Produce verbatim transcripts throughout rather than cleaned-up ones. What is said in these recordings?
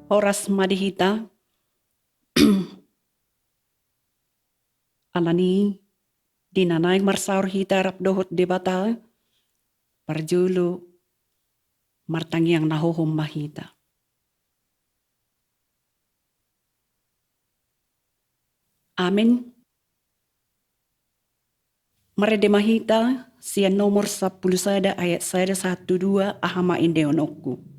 Horas ma di hita. Alani i, di na naeng marsaor hita rap dohot Debata, parjolo martangiang na hohom ma hita. Amen. Marende ma hita sian Nomor sampulu sada ayat sada sahat tu dua, aha ma endehononku.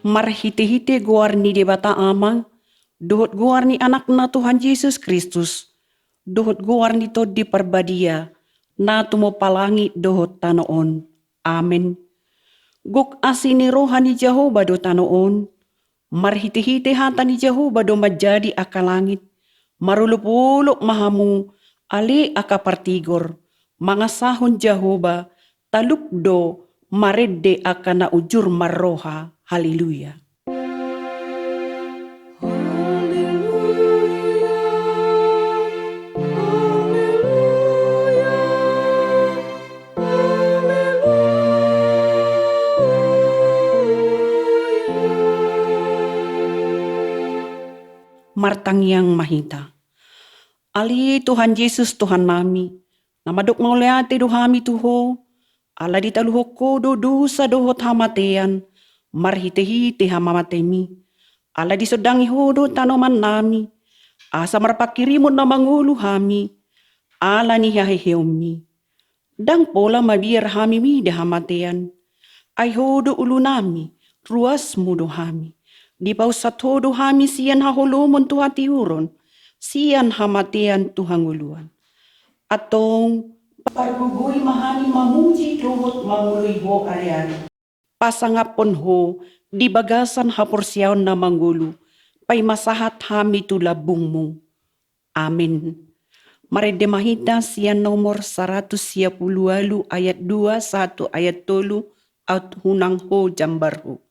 Marhitehite goar ni Debata Ama, dohot goar ni Anakna Tuhan Jesus Kristus, dohot goar ni Tondi Parbadia, na tumompa langit dohot tano on. Amen. Gok asi ni roha ni Jahowa do tano on, marhitehite hata ni Jahowa do manjadi angka langit, marolopolop ma hamu, ale angka partigor, mangasahon Jahowa, talup do marende angka na ujur marroha. Haleluya. Haleluya, haleluya, haleluya. Martangiang ma hita. Ale Tuhan Jesus, Tuhannami, na mandok mauliate do hami tu Ho, ala ditaluhon Ho do dosa dohot hamatean, marhitehite hamamatemi. Ala disondangi Ho do tanomannami, asa marpanghirimon na mangolu hami, ala ni haheheonmi. Ndang pola mabiar hami mida hamatean. Ai Ho do ulunami, ruasmu do hami. Dipausat Ho do hami sian haholomon tu hatiuron, sian hamatean tu hangoluan. Antong, pargogoi ma hami mamuji dohot mangoloi Ho ari-ari. Pasangaphon Ho di bagasan haporseaon na mangolu, paima sahat hami tu lambungmu. Amen. Marende ma hita sian Nomor saratus sia pulu ualu ayat dua sahat tu ayat tolu, Aut hunang Ho jambarhu.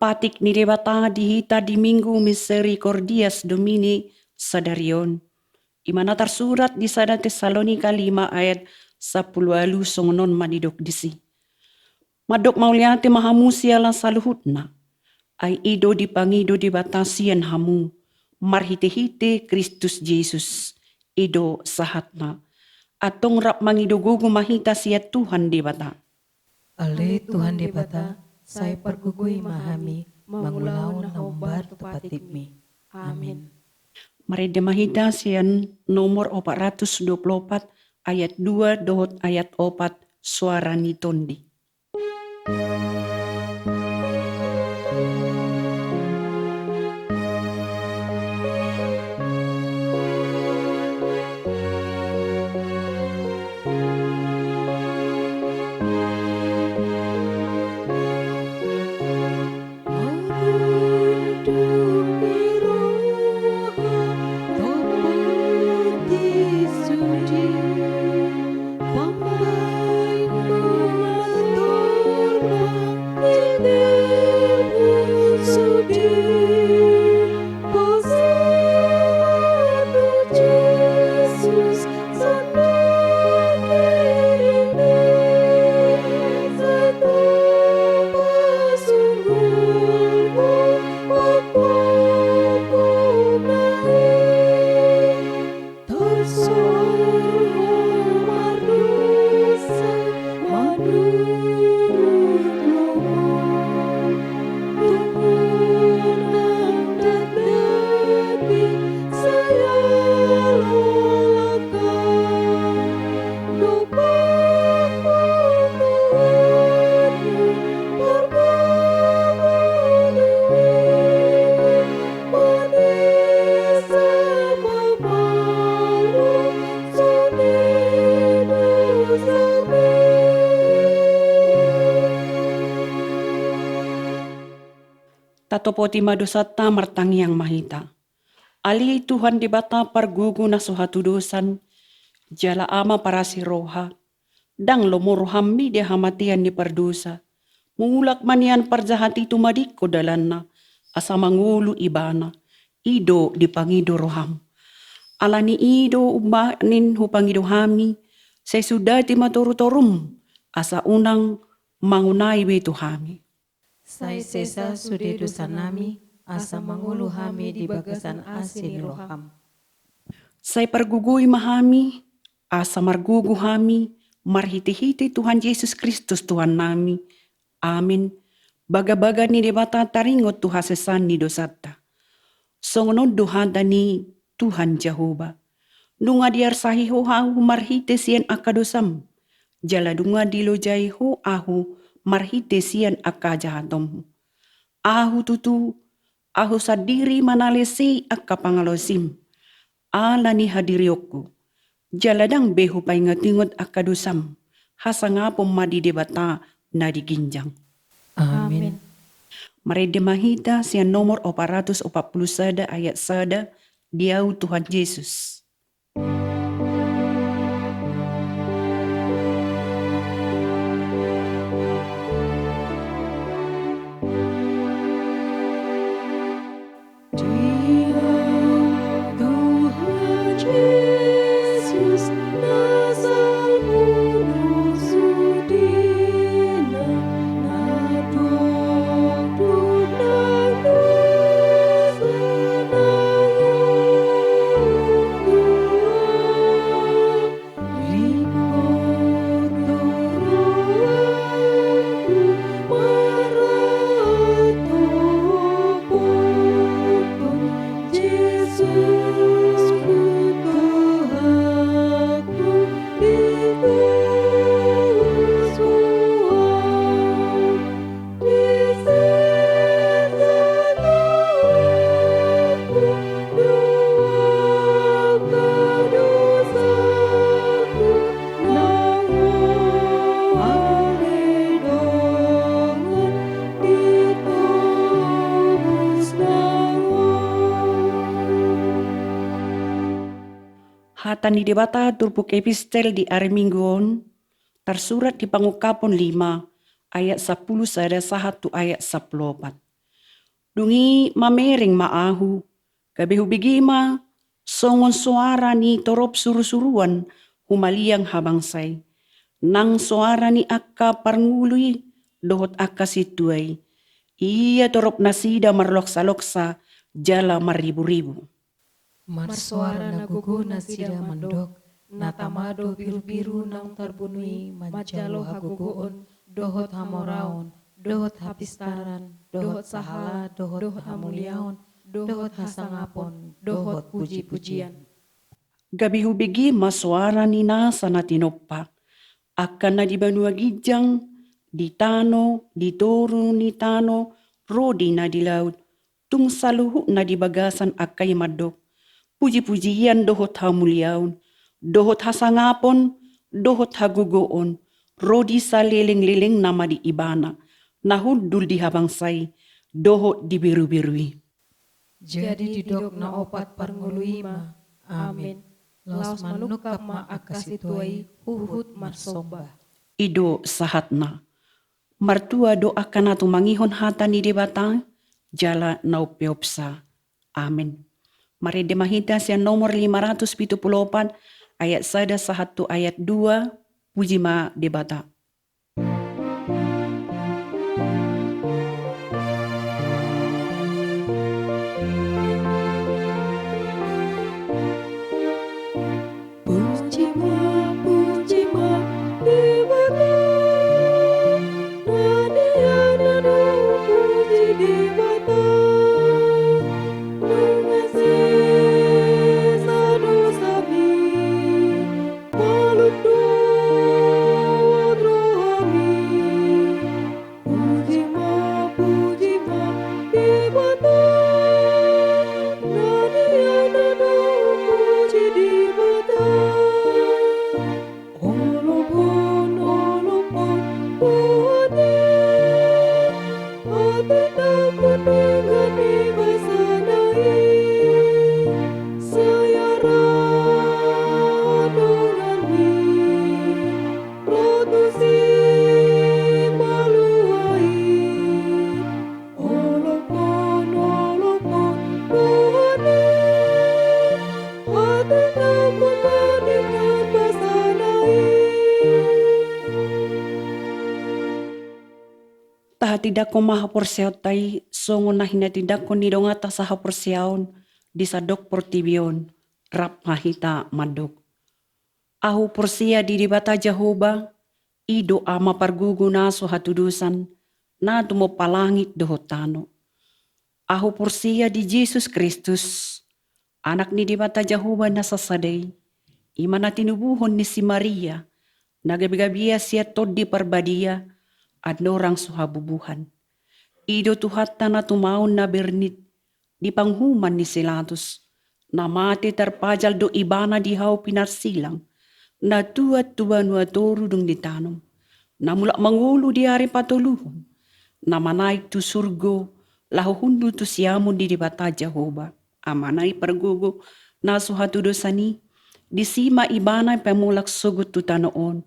Patik ni Debata di hita di Minggu Misericordias Domini sadari on, i ma na tarsurat di sada Tesalonika lima ayat sampulu ualu, songon on ma didok disi: Mandok mauliate ma hamu siala saluhutna, ai i do dipangido Debata sian hamu marhitehite Kristus Jesus. I do sahatna. Antong rap mangido gogo ma hita sian Tuhan Debata. Ale Tuhan Debata, sai pargogoi ma hami mangulahon na hombar tu patikmi. Amin. Marende ma hita sian nomor opat ratus dua pulu opat, ayat dua dohot ayat opat, suara ni tondi. Tatopoti ma dosanta, martangiang ma hita. Ale Tuhan Debata pargogo na so hatudosan, jala Ama parasi roha, ndang lomo roham mida hamatean ni pardosa. Mulak ma nian parjahat i tumadingkon dalanna, asa mangolu ibana. I do dipangido roham. Ala ni i do umbahen hupangido hami, sai sundati ma torutorum, asa unang mangonai be tu hami. Sai sesa sude dosanami, asa mangolu hami di bagasan asi ni roham. Sai pargogoi ma hami, asa margogo hami, marhitehite Tuhan Jesus Kristus Tuhannami. Amin. Bagabaga ni Debata taringot tu hasesaan ni dosanta. Songon on do hata ni Tuhan Jahowa: Nunga diarsahi Ho ahu marhite sian angka dosam, jala nunga dilojai Ho ahu marhite sian angka jahatonhu. Ahu tutu, ahu sandiri manalesei angka pangalaosim, ala ni hadirionku. Jala ndang be hupaingotingot angka dosam. Hasangapon ma di Debata na di ginjang. Amin. Marende ma hita sian nomor opat ratus opat pulu sada ayat sada, di Au Tuhan Jesus. Hata ni Debata turpuk epistel di ari Minggu on, tarsurat di Pangungkapon lima, ayat sampulu sada sahat tu ayat sampulu opat. Dung i mamereng ma ahu, gabe hubege ma songon soara ni torop surusuruan humaliang habangsa i, nang soara ni angka parngolu i dohot angka sintua i. Ia torop nasida marloksaloksa jala marriburibu. Marsoara na gogo nasida mandok: Na tama do birubiru naung tarbunu i manjalo hagogoon, dohot hamoraon, dohot hapistaran, dohot sahala, dohot hamuliaon, dohot hasangapon, dohot pujipujian. Gabe hubege ma soara ni nasa na tinompa, angka na di banua ginjang, di tano, di toru ni tano, ro di na di laut, tung saluhutna di bagasan angka i mandok: Pujipujian dohot hamuliaon, dohot hasangapon, dohot hagogoon, ro di salelenglelengna ma di Ibana, na hundul di habangsa i, dohot di birubiru i. Jadi didok na opat parngolu i ma: Amen. Laos manungkap ma angka sintua i huhut marsomba. I do sahatna. Martua do angka na tumangihon hata ni Debata, jala na umpeopsa. Amen. Marende ma hita sian nomor lima ratus pitu pulu opat, ayat sada sahat tu ayat dua, puji ma Debata. Puji ma, puji ma, Debata, na dia na do puji Debata, nunga sesa dosami, malum do rohami. Puji ma, puji ma, Debata, na dia na do puji Debata. Olophon, olophon, Tuhan i, atik dapot dengan ni basana i, sai arah donganmi. Ro tusi malua i, olophon, olophon, Tuhan i, atik dapot dengan basana i. Tahatindangkon ma haporseaonta i, songon na hinatindangkon ni donganta sahaporseaon di sandok portibi on, rap ma hita mandok. Ahu porsea di Debata Jahowa, i do Ama pargogo na so hatudosan, na tumompa langit dohot tano. Ahu porsea di Jesus Kristus, Anak ni Debata Jahowa na sasada i, i ma na tinubuhon ni si Maria, na gabegabean sian Tondi Parbadia, andorang so habubuhan. I do Tuhanta na tumaon na bernit, di panguhuman ni si Latus, na mate tarpajal do ibana di hau pinarsilang, na tuat tu banua toru dung ditanom, na mulak mangolu di ari patoluhon, na manaek tu surgo, laho hundul tu siamun ni Debata Jahowa, Amana i pargogo, na so hatudosan i, disi ma ibana pamulak sogot tu tano on,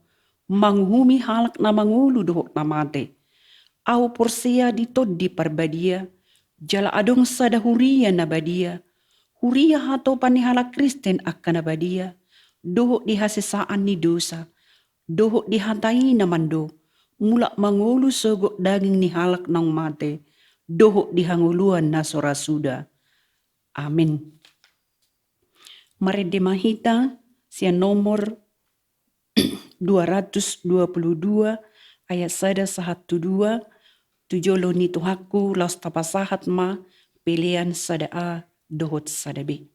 manguhumi halak na mangolu dohot na mate. Ahu porsea di Tondi Parbadia, jala adong sada huria na badia, huria hatopan ni halak Kristen angka na badia, dohot di hasesaan ni dosa, dohot di hata i na mandok, mulak mangolu sogot daging ni halak naung mate, dohot di hangoluan na so ra suda. Amen. Marende ma hita sian nomor dua ratus dua puluh dua, ayat sada sahat tu dua, tu jolo ni Tuhanku, laos tapasahat ma pelean sada A dohot sada B.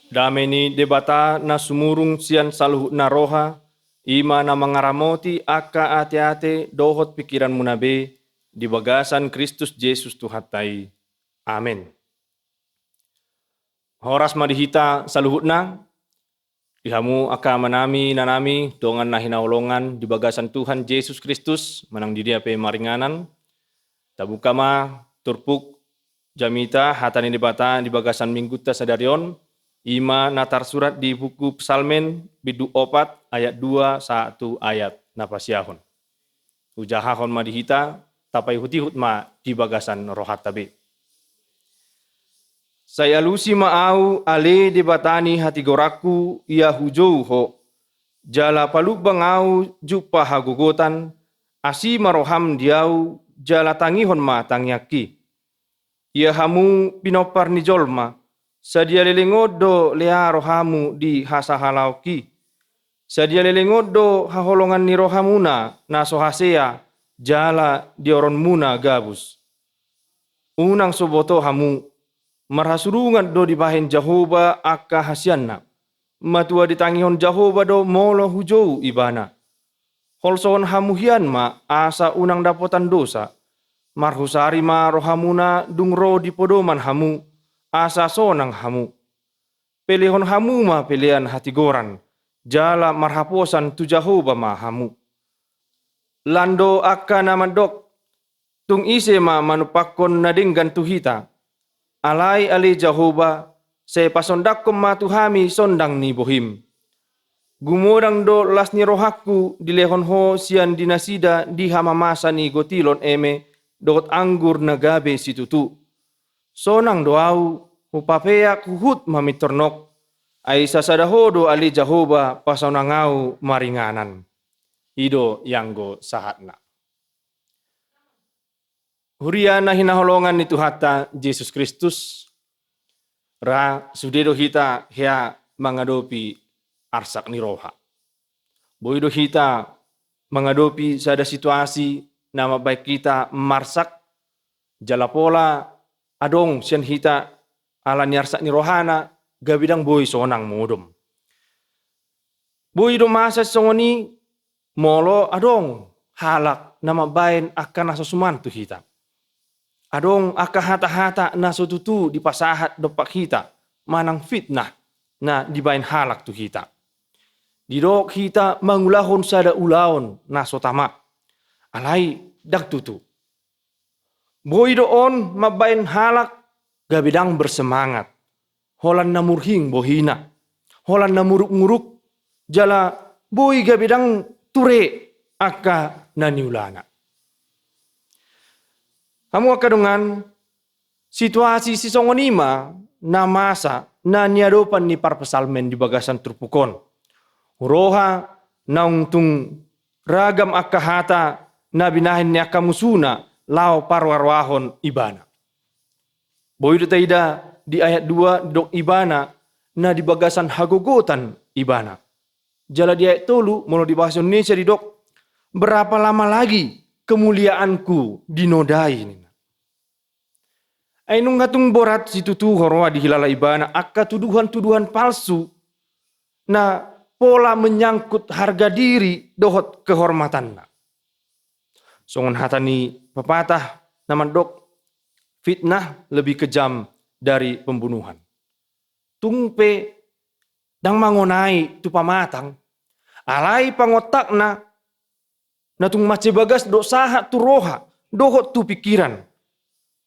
Dame ni Debata na sumurung sian saluhutna roha, i ma na mangaramoti angka ateate dohot pingkiranmuna be di bagasan Kristus Jesus Tuhanta i. Amen. Horas ma di hita saluhutna, di hamu angka amanami, inanami, dongan na hinaholongan di bagasan Tuhan Jesus Kristus, manang di dia pe maringanan. Tabuka ma turpuk jamita hata ni Debata di bagasan minggunta sadari on, i ma na tarsurat di buku Psalmen bindu opat ayat dua sahat tu ayat na pasiahon. Hujahahon ma di hita, tapaihutihut ma di bagasan rohanta be. Sai alusi ma ahu ale Debata ni hatigoranku, ia hujou ho, jala palumbang ahu jumpa hagogotan, asi ma roham di ahu, jala tangihon ma tangiangki. Ia hamu pinompar ni jolma, sadia leleng on do lea rohamu di hasahalaonki? Sadia leleng on do haholongan ni rohamuna na so hasea jala dioronmuna gabus? Unang so boto hamu, marhasurungan do dibahen Jahowa angka hasianna. Matua ditangihon Jahowa do molo hujou ibana. Holsohon hamu hian ma asa unang dapotan dosa. Marhusari ma rohamuna dung ro di podoman hamu, asa sonang hamu. Pelehon hamu ma pelean hatigoran, jala marhaposan tu Jahowa ma hamu. Lan do angka na mandok, tung ise ma manumpakkon na denggan tu hita? Alai ale Jahowa, sai pasondangkon ma tu hami sondang ni bohim. Gumodang do las ni rohangku dilehon ho sian di nasida di hamamasa ni gotilon eme dohot anggur na gabe situtu. Sonang do ahu, hupapeak huhut ma mintor nok, ai sasada ho do ale Jahowa pasonang ahu maringanan. I do ianggo sahatna. Huria na hinaholongan ni Tuhanta Jesus Kristus, ra sude do hita hea mangadopi arsak ni roha. Boi do hita mangadopi sada situasi na mambahen hita marsak, jala pola adong sian hita ala ni arsak ni rohana gabe ndang boi sonang modom. Boi do masa songon i molo adong halak na mambahen angka na so suman tu hita. Adong angka hata-hata na so tutu dipasahat dompak hita, manang fitnah na dibahen halak tu hita. Didok hita mangulahon sada ulaon na so tama. Alai ndang tutu. Boi do on mambahen halak gabe ndang bersemangat. Holan na murhing bohina. Holan na muruk-muruk. Jala boi gabe ndang ture angka na niulana. Hamu angka dongan, situasi sisongon i ma na masa na niadopan ni parpsalmen di bagasan turpuk on. Huroha naung tung ragam angka hata na binahen ni angka musuna laho paroaroahon ibana. Boi do taida di ayat dua didok ibana na di bagasan hagogotan ibana. Jala di ayat tolu molo di bahasa Indonesia didok, "Berapa lama lagi kemuliaanku dinodai?" ninna. Ai nunga tung borat situtu huroha dihilala ibana angka tuduhan-tuduhan palsu na pola menyangkut harga diri dohot kehormatanna. Songon hata ni pepatah na mandok, fitnah lebih kejam dari pembunuhan. Tung pe ndang mangonai tu pamatang, alai pangontakna na tung mansai bagas do sahat tu roha dohot tu pingkiran.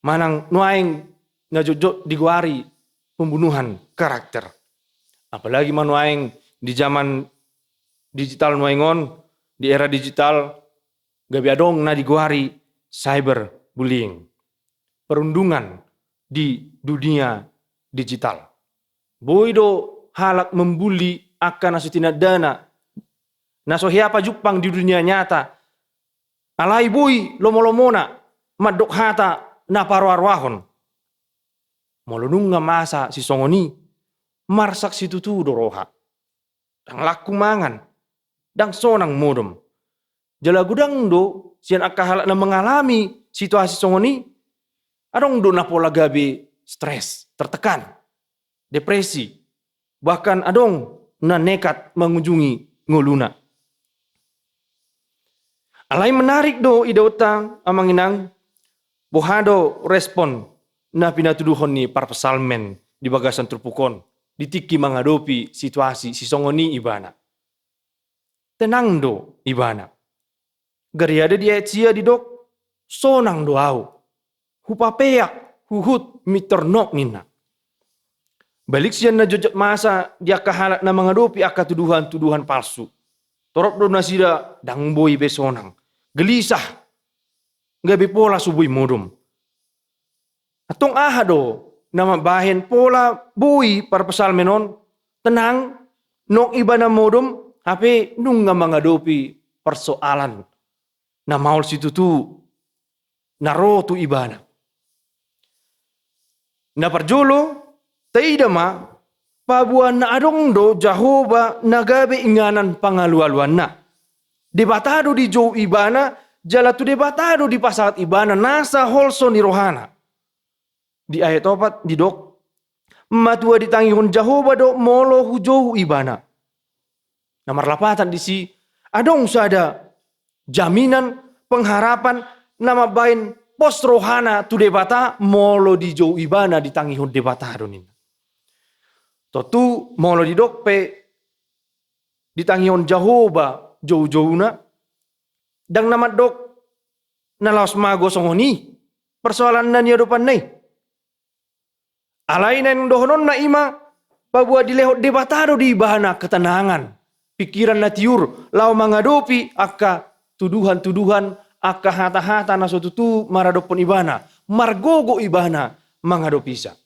Manang nuaeng na jotjot digoari pembunuhan karakter. Apalagi ma nuaeng di zaman digital nuaeng on, di era digital, gabe adong na digoari cyberbullying. Perundungan di dunia digital. Boi do halak membuli angka na so tinandana, na so hea pajumpang di dunia nyata. Alai boi lomo-lomona mandok hata na paroaroahon. Molo nunga masa sisongon i, marsak situtu do roha. Ndang laku mangan, ndang sonang modom. Jala godang do sian angka halak na mengalami situasi songon i, adong do na pola gabe stres, tertekan, depresi. bahkan adong na nekat mangunjungi ngoluna. Alai menarik do idaonta, amang inang, boha do respon na pinatuduhon ni parpsalmen di bagasan turpuk on di tingki mangadopi situasi sisongon i ibana. Tenang do ibana. Gariada di ayat sia didok, sonang do ahu. Hupapeak huhut mintor nok ninna. Balik sian na jotjot masa di angka halak na mangadopi angka tuduhan-tuduhan palsu. Torop do nasida ndang boi be sonang. Gelisah. Gabe pola so boi modom. Antong aha do na mambahen pola boi parpsalmen on tenang, nok ibana modom, hape nunga mangadopi persoalan na maol situtu na ro tu ibana. Na parjolo, taida ma, paboa na adong do Jahowa na gabe inganan pangalualuanna. Debata do dijou ibana, jala tu Debata do dipasahat ibana nasa holso ni rohana. Di ayat opat didok, matua ditangihon Jahowa do molo hujou ibana. Na marlapatan disi, adong sada jaminan, pengharapan, na mambahen pos rohana tu Debata molo dijou ibana, ditangihon Debata do ninna. Tontu molo didok pe ditangihon Jahowa joujouna, ndang na mandok na laos mago songon i persoalan na niadopanna i. Alai naeng dohononna i ma, paboa dilehon Debata do di ibana ketenangan, pikiran na tiur, laho mangadopi angka tuduhan-tuduhan, angka hata-hata na so tutu maradophon ibana, margogo ibana mangadopisa.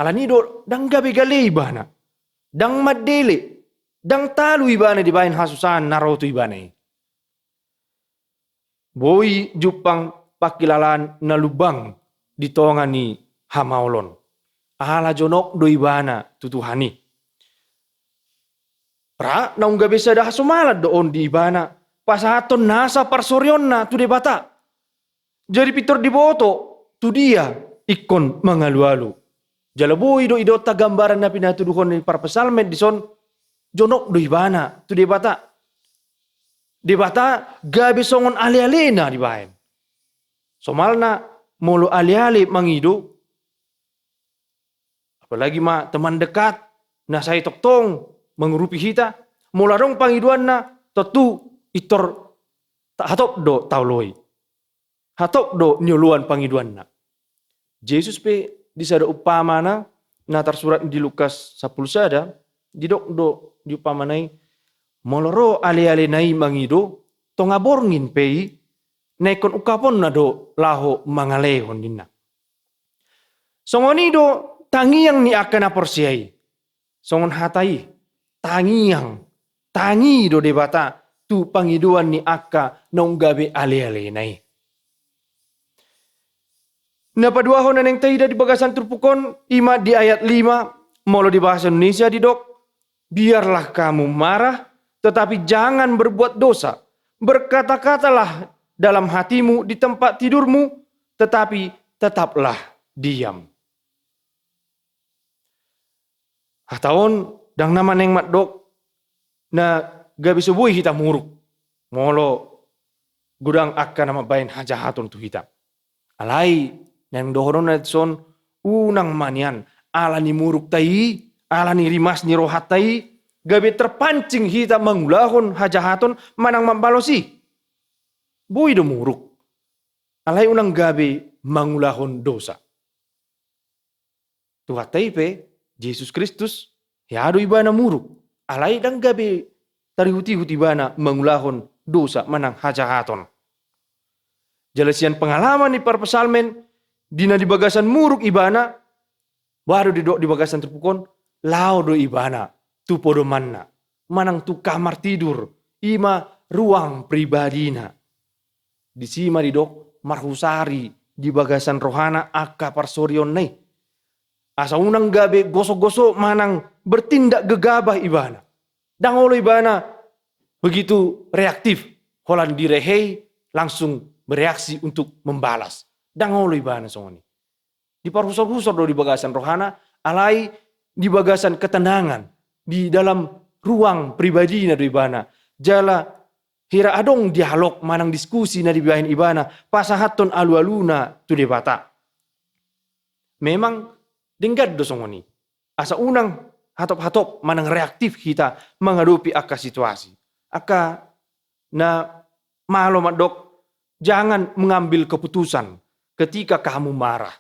Alani do ndang gabe gale ibana, ndang mandele, ndang talu ibana dibahen hasusaan na ro tu ibana i. Boi jumpang pangkilalaan na lumbang di tonga ni hamaolon. Ala jonok do ibana tu Tuhan i. Ra naung gabe sada hasomalan do on di ibana, pasahathon nasa parsorionna tu Debata. Jadi pintor diboto tu dia ingkon mangalualu. Jala boi do idaonta gambaran na pinatuduhon ni parpsalmen dison, jonok do ibana tu Debata. Debata gabe songon alealena dibahen. Somalna molo aleale mangido, apalagi ma teman dekat na sai tongtong mangurupi hita, molo adong pangidoanna, tontu pintor ta-, hatop do taoloi. Hatop do nioloan pangidoanna. Jesus pe di sada umpamana na tarsurat di Lukas sampulu sada, didok do di umpamana i, molo ro alealena i mangido, tonga borngin pe i, na ingkon ungkaponna do laho mangalehon ninna. Songon i do tangiang ni angka na porsea i. Songon hata i, tangiang, tangi do Debata tu pangidoan ni angka naung gabe alealena i. Na paduahon na naeng taida di bagasan turpuk on, i ma di ayat lima, molo di bahasa Indonesia didok, biarlah kamu marah, tetapi jangan berbuat dosa. Berkata-katalah dalam hatimu di tempat tidurmu, tetapi tetaplah diam. Hata on ndang na manang mandok na gabe so boi hita muruk molo godang angka na mambahen hajahaton tu hita. Alai naeng dohononna dison, unang ma nian ala ni murukta i, ala ni rimas ni rohanta i, gabe terpancing hita mangulahon hajahaton manang mambalos i. Boi do muruk. Alai unang gabe mangulahon dosa. Tuhanta i pe, Jesus Kristus, hea do ibana muruk. Alai ndang gabe tarihutihut ibana mangulahon dosa manang hajahaton. Jala sian pengalaman ni parpsalmen, di na di bagasan muruk ibana, boha do didok di bagasan turpuk on, laho do ibana tu podomanna, manang tu kamar tidur, i ma ruang pribadina. Disi ma didok marhusari di bagasan rohana angka parsorionna i. Asa unang gabe gosok-gosok manang bertindak gegabah ibana. Ndang olo ibana begitu reaktif, holan direhei langsung bereaksi untuk membalas. Ndang olo ibana songon i. Diparhusor-husor do di bagasan rohana, alai di bagasan ketenangan, di dalam ruang pribadina do ibana. Jala hira adong dialog manang diskusi na dibahen ibana, pasahathon alualuna tu Debata. Memang denggan do songon i. Asa unang hatop-hatop manang reaktif hita mangadopi angka situasi. Angka na malo mandok, jangan mengambil keputusan ketika kamu marah.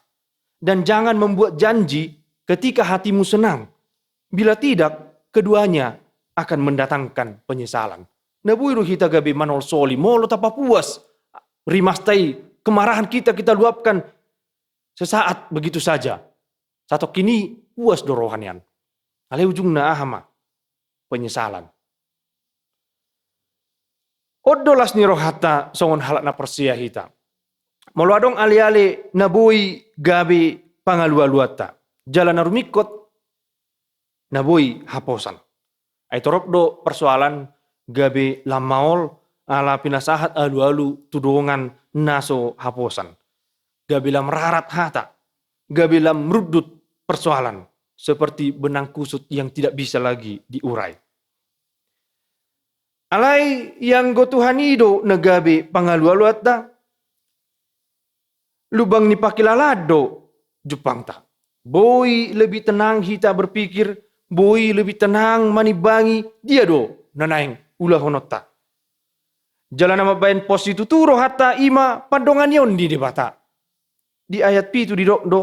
Dan jangan membuat janji ketika hatimu senang. Bila tidak, keduanya akan mendatangkan penyesalan. Na boi do hita gabe manolsoli, molo tapapuas rimasta i, kemarahan kita, kita luapkan sesaat begitu saja. Satongkin i puas do roha nian. Alai ujungna aha ma? Penyesalan. On do las ni rohanta songon halak na porsea hita. Molo adong ale-ale na boi gabe pangalualuanta, jala na rumingkot na boi haposan. Ai torop do persoalan gabe lam maol ala pinasahat alualu tu dongan na so haposan. Gabe lam rarat hata, gabe lam rundut persoalan, seperti benang kusut yang tidak bisa lagi diurai. Alai ianggo Tuhan i do na gabe pangalualuanta, lubang ni pangkilalaan do jumpangta. Boi lebih tenang hita berpikir, boi lebih tenang manimbangi dia do na naeng ulahononta. Jala na mambahen pos situtu rohanta i ma pandonganion ni Debata. Di ayat pitu didok do,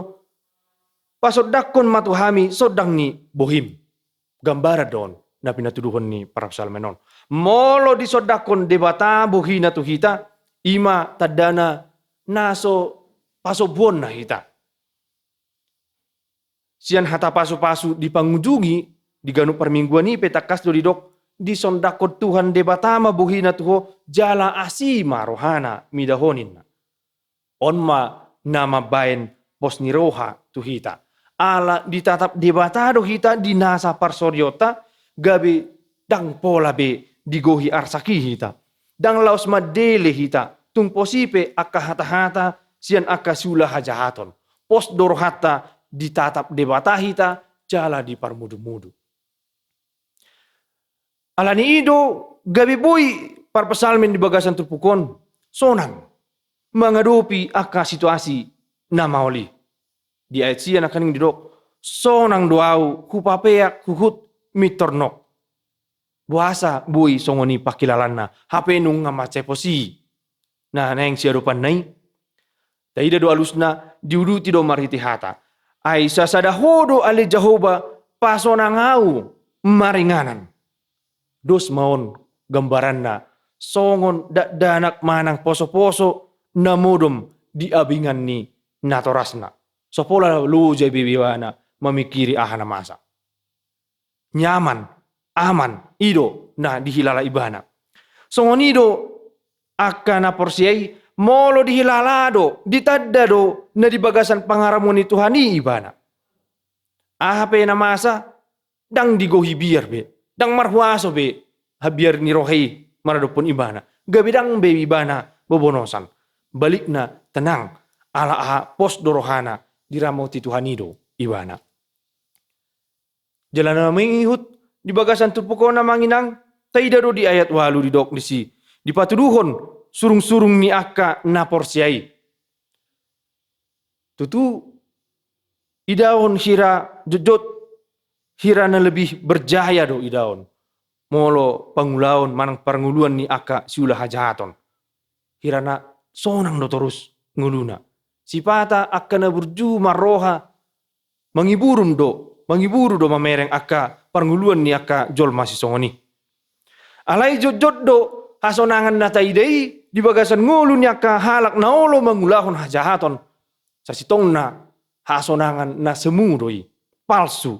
pasondangkon ma tu hami sondang ni bohim. Gambaran do on na pinatuduhon ni parpsalmen on. Molo disondangkon Debata bohina tu hita, i ma tandana na so pasombuonna hita. Sian hata pasupasu di pangujungi, di ganup parmingguan i pe tangkas do didok, disondangkon Tuhan Debata ma bohina tu ho, jala asi ma rohana mida ho ninna. On ma na mambahen pos ni roha tu hita. Ala ditatap Debata do hita di nasa parsorionta, gabe ndang pola be digohi arsak i hita. Ndang laos mandele hita, tung pos i pe angka hata-hata sian angka siula hajahaton. Pos do rohanta ditatap Debata hita, jala diparmudumudu. Ala ni i do gabe boi parpsalmen di bagasan turpuk on sonang mangadopi angka situasi na maol i. Di ayat sia nangkaning didok, sonang do ahu hupapeak huhut mintor nok. Boasa boi songon i pangkilalanna, hape nunga mansai pos i na naeng siadopanna i? Taida do alusna, diuduti do marhite hata. Ai sasada ho do ale Jahowa pasonang ahu maringanan. Dos ma on gambaranna songon dakdanak manang poso-poso na modom di abingan ni natorasna. So pola loja be ibana mamingkiri aha na masa. Nyaman, aman, i do na dihilala ibana. Songon i do angka na porsea i, molo dihilala do, ditanda do na di bagasan pangaramuan ni Tuhan i ibana. Aha pe na masa, ndang digohi biar be, ndang marhuaso be habiar ni roha i maradophon ibana. Gabe ndang be ibana bobonosan. Balikna tenang, ala aha pos do rohana diramoti Tuhan i do ibana. Jala na mangihut di bagasan turpuk on amang inang, taida do di ayat ualu didok disi, dipatuduhon surung-surung ni angka na porsea i. Tutu idaon hira jotjot, hira na lebih berjaya do idaon molo pangulaon manang parngoluan ni angka siula hajahaton. Hira na sonang do torus ngoluna. Sipata angka na burju marroha mangiburun do, mangiburu do mamereng angka parngoluan ni angka jolma sisongon i. Alai jotjot do hasonangan na taida i di bagasan ngolu ni angka halak na olo mangulahon hajahaton. Sasintongna hasonangan na semu do i, palsu.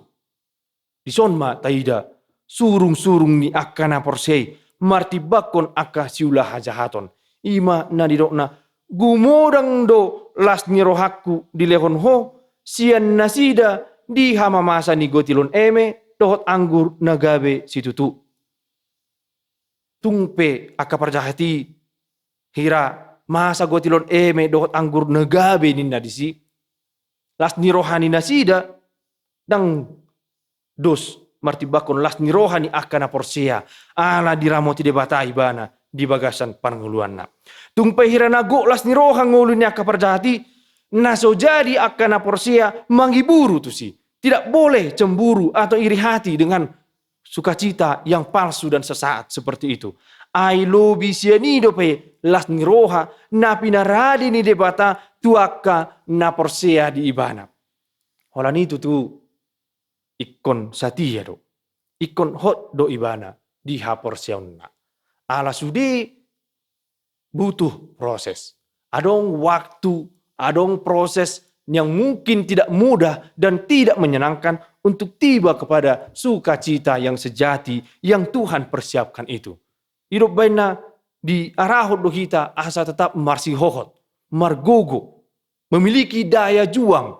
Dison ma taida surung-surung ni angka na porsea i martimbangkon angka siula hajahaton. I ma na nidokna, gumodang do las ni rohangku dilehon ho sian nasida di hamamasa ni gotilon eme dohot anggur na gabe situtu. Tung pe angka parjahat i hira masa gotilon eme dohot anggur na gabe ninna disi, las ni roha ni nasida ndang dos martimbangkon las ni roha ni angka na porsea, ala diramoti Debata ibana di bagasan parngoluanna. Tung pe hira na gok las ni roha ngolu ni angka parjahat i, na so jadi angka na porsea mangiburu tusi. Tidak boleh cemburu atau iri hati dengan sukacita yang palsu dan sesaat seperti itu. Ai lobi sian i dope las ni roha na pinarade ni Debata tu angka na porsea di ibana. Holan i tutu ingkon satia do, ingkon hot do ibana di haporseaonna. Ala sude butuh proses. Adong waktu, adong proses yang mungkin tidak mudah dan tidak menyenangkan untuk tiba kepada sukacita yang sejati yang Tuhan persiapkan itu. I do umbahen na diarahon do hita asa tetap marsihohot, margogo, memiliki daya juang,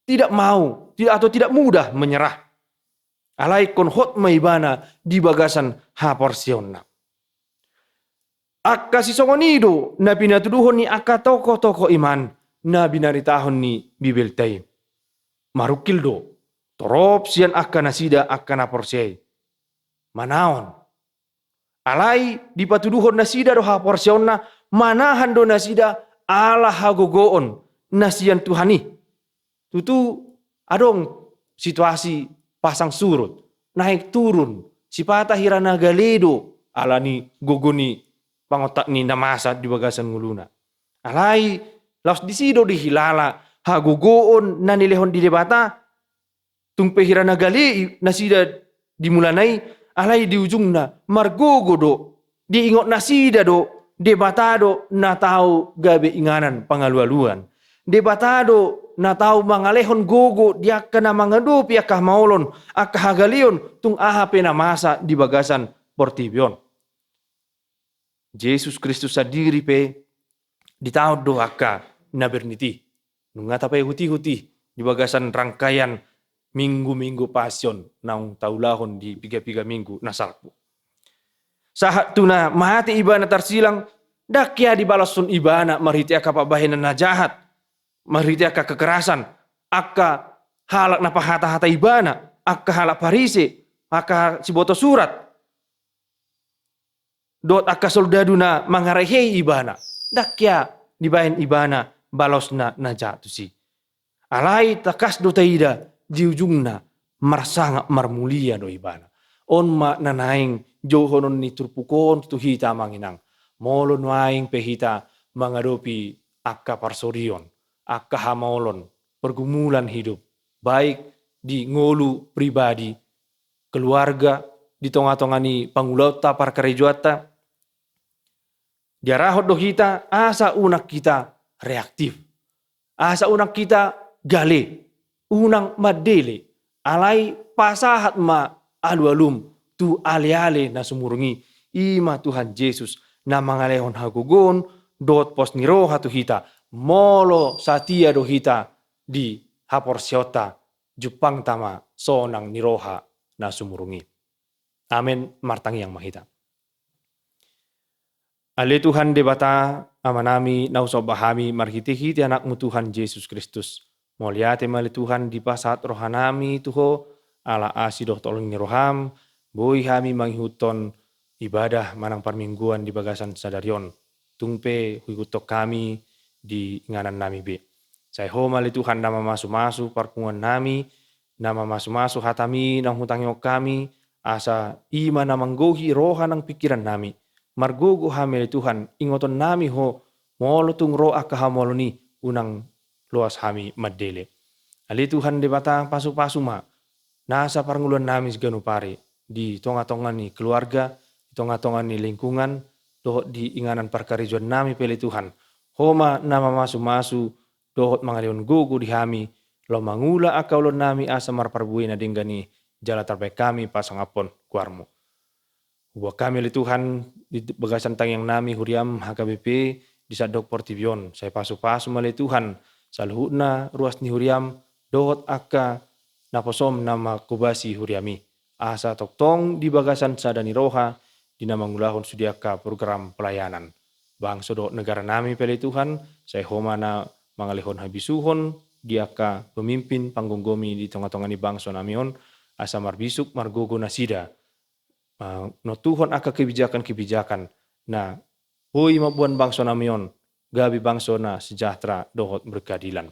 tidak mau, tidak, atau tidak mudah menyerah. Alai ingkon hot ma ibana di bagasan haporseaonna. Angka sisongon i do na pinatuduhon ni angka tokoh-tokoh iman na binaritahon ni Bibelta i. Marungkil do torop sian angka nasida angka na porsea i manaon. Alai dipatuduhon nasida do haporseaonna, manahan do nasida ala hagogoon na sian Tuhan i. Tutu adong situasi pasang surut, naik turun, sipata hira na gale do ala ni gogo ni pangontak ni na masa di bagasan ngoluna. Alai laos disi do dihilala hagogoon na nilehon ni Debata. Tung pe hira na gale i nasida di mulana i, alai di ujungna margogo do, diingot nasida do Debata do na tau gabe inganan pangalualuan. Debata do na tau mangalehon gogo di angka na mangadopi angka hamaolon, angka hagaleon, tung aha pe na masa di bagasan portibi on. Jesus Kristus sandiri pe ditaon do angka na bernit i. Nunga tapaihut-ihut i di bagasan rangkaian minggu-minggu Pasion naung taulahon di piga-piga minggu na salpu. Sahat tu na mate ibana tarsilang, ndang hea dibaloshon ibana marhite angka pambahenan na jahat, marhite angka kekerasan, angka halak na pahata-hata ibana, angka halak Parise, angka siboto surat, dohot angka soldadu na mangarehei ibana. Ndang hea dibahen ibana balosna na jahat tusi. Alai tangkas do taida di ujungna marsangap marmulia do ibana. On ma na naeng jouhonon ni turpuk on tu hita, amang inang. Molo nuaeng pe hita mangadopi angka parsorion, angka hamaolon, pergumulan hidup, baik di ngolu pribadi, keluarga, di tonga-tonga ni pangulaonta, parkarejoanta, diarahon do hita asa unang hita reaktif, asa unang hita gale, unang mandele, alai pasahat ma alualum tu aleale na sumurung i. I ma Tuhan Jesus na mangalehon hagogoon dohot pos ni roha tu hita, molo satia do hita di haporseaonta, jumpangta ma sonang ni roha na sumurung i. Amen. Martangiang ma hita. Ale Tuhan Debata, Amanami, na husomba hami marhite-hite Anakmu Tuhan Jesus Kristus. Mauliate ma ale Tuhan dipasahat rohanami tu Ho, ala asi dohot holong ni roham, boi hami mangihuthon ibadah manang parmingguan di bagasan sadari on. Tung pe huihuthon hami di inganannami be. Sai Ho ma ale Tuhan na mamasu-masu parpunguannami, na mamasu-masu hatami naung hutangihon hami, asa i ma na manggohi roha nang pingkirannami. Margogo hami ale Tuhan, ingotonnami Ho, molo tung ro angka hamaolon i unang loas hami mandele. Ale Tuhan Debata, pasu-pasu ma nasa parngoluannami siganup ari, di tonga-tonga ni keluarga, di tonga-tonga ni lingkungan, dohot di inganan parkarejoannami pe ale Tuhan. Ho ma na mamasu-masu dohot mangalehon gogo di hami, laho mangula angka ulaonnami asa marparbue na denggan i, jala tarbaen hami pasangaphon goarmu. Huboan hami ale Tuhan di bagasan tangiangnami huriam H K B P di sandok portibi on, sai pasu-pasu ma ale Tuhan saluhutna ruas ni huriam dohot angka naposom na manghobasi huriam i, asa tongtong di bagasan sada ni roha di na mangulahon sude angka program pelayanan bangso dohot negaranami pe ale Tuhan, sai Ho ma na mangalehon habisuhon, di angka pemimpin panggomgomi di tongatonga ni bangso nami on, asa marbisuk margogo nasida, ah, nontuhon angka kebijakan-kebijakan na boi mamboan bangso nami on gabe bangso na sejahtera dohot berkeadilan.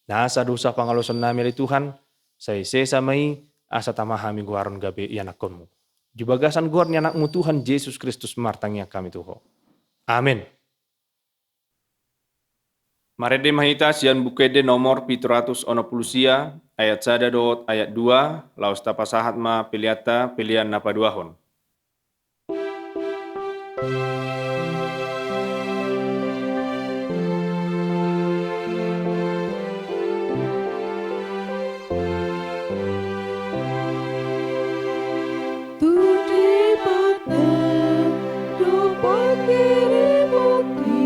Nasa dosa pangalaosion nami ale Tuhan, sai sesa ma i asa tama hami goaron gabe ianakkonmu. Di bagasan goar ni Anakmu Tuhan Jesus Kristus martangiang hami tu Ho. Amen. Marende ma hita sian Buku Ende nomor pitu ratus onom pulu sia, ayat sada dohot ayat dua, laos tapasahat ma peleanta, pelean na paduahon. Tu Debata do pangkirimon i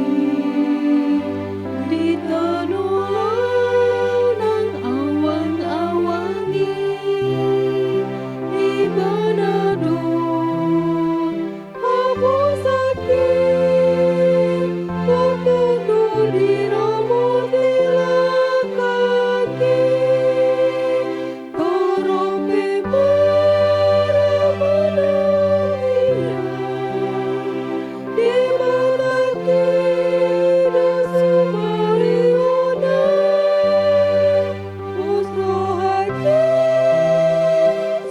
di tano laho nang awangawang i, Ibana do haposan i, tongtong do diramoti langkang i. Torop pe mara manang ia, Debata i do sumariona. Pos rohangki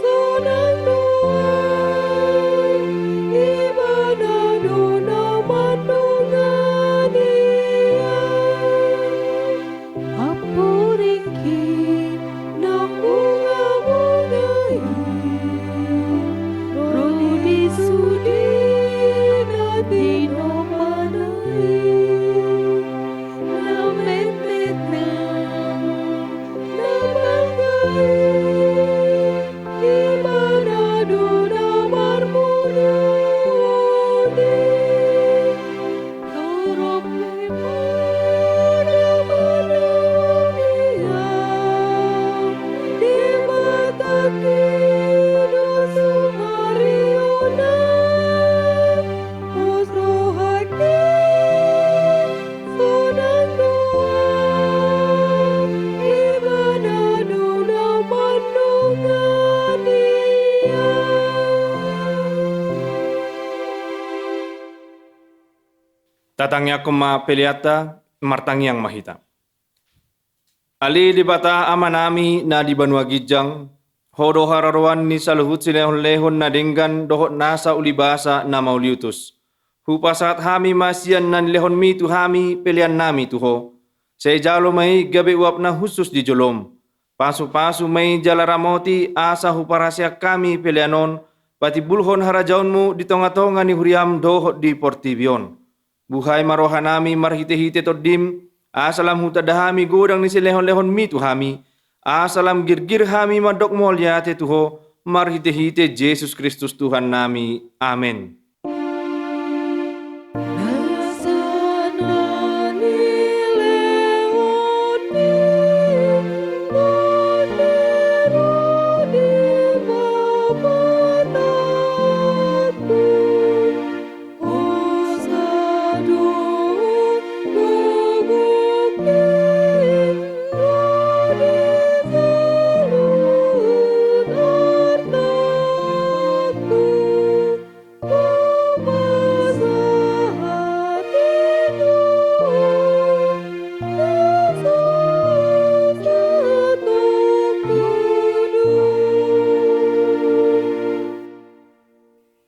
sonang do au, Ibana do na mandongani au. Ampuringki na bungabunga i, ro di sude na tinopa i, na metmet nang na bangga i, Ibana do na marmulia. Torop pe mara manang ia, Debata i do sumariona. Pos rohangki sonang do au, Ibana do na mandongani au. Tatangiangkon ma peleanta, martangiang ma hita. Ale Debata Amanami na di banua ginjang, Ho do haroroan ni saluhut silehonlehon na denggan dohot nasa ulibasa na mauliutus. Hupasahat hami ma sian na nilehonmi tu hami peleannami tu Ho. Sai jalo ma i gabe uap na hushus di jolom. Pasupasu ma i jala ramoti asa huparaseang hami pelean on patimbulhon harajaonmu di tongatonga ni huriam dohot di portibi on. Buhai ma rohanami marhitehite Tondim, asa lam hutanda hami godang ni silehonlehonmi tu hami, asa lam girgir hami mandok mauliate tu Ho marhitehite Jesus Kristus Tuhannami. Amen.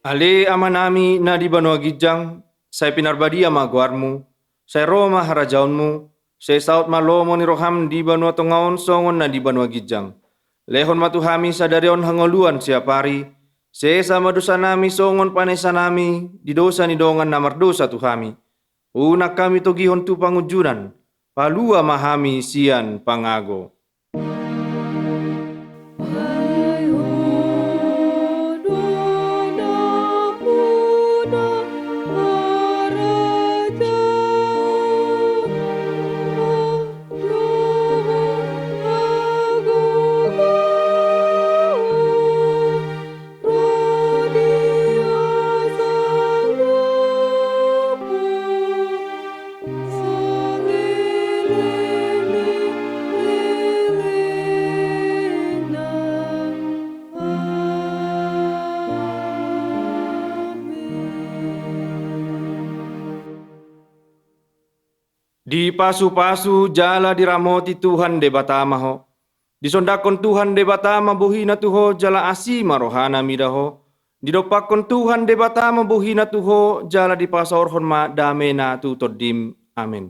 Ale Amanami na di banua ginjang, sai pinarbadia ma goarmu, sai ro ma harajaonmu, sai saut ma lomo ni roham di banua tonga on songon na di banua ginjang. Lehon ma tu hami sadari on hangoluan siapari, sesa ma dosanami songon panesanami di dosa ni dongan na mardosa tu hami. Unang hami togihon tu pangunjunan, palua ma hami sian pangago. Dipasupasu jala diramoti Tuhan Debata ma ho. Disondangkon Tuhan Debata ma bohina tu ho jala asi ma rohana mida ho. Didompakkon Tuhan Debata ma bohina tu ho jala dipasaorhon ma damena tu tondim. Amen.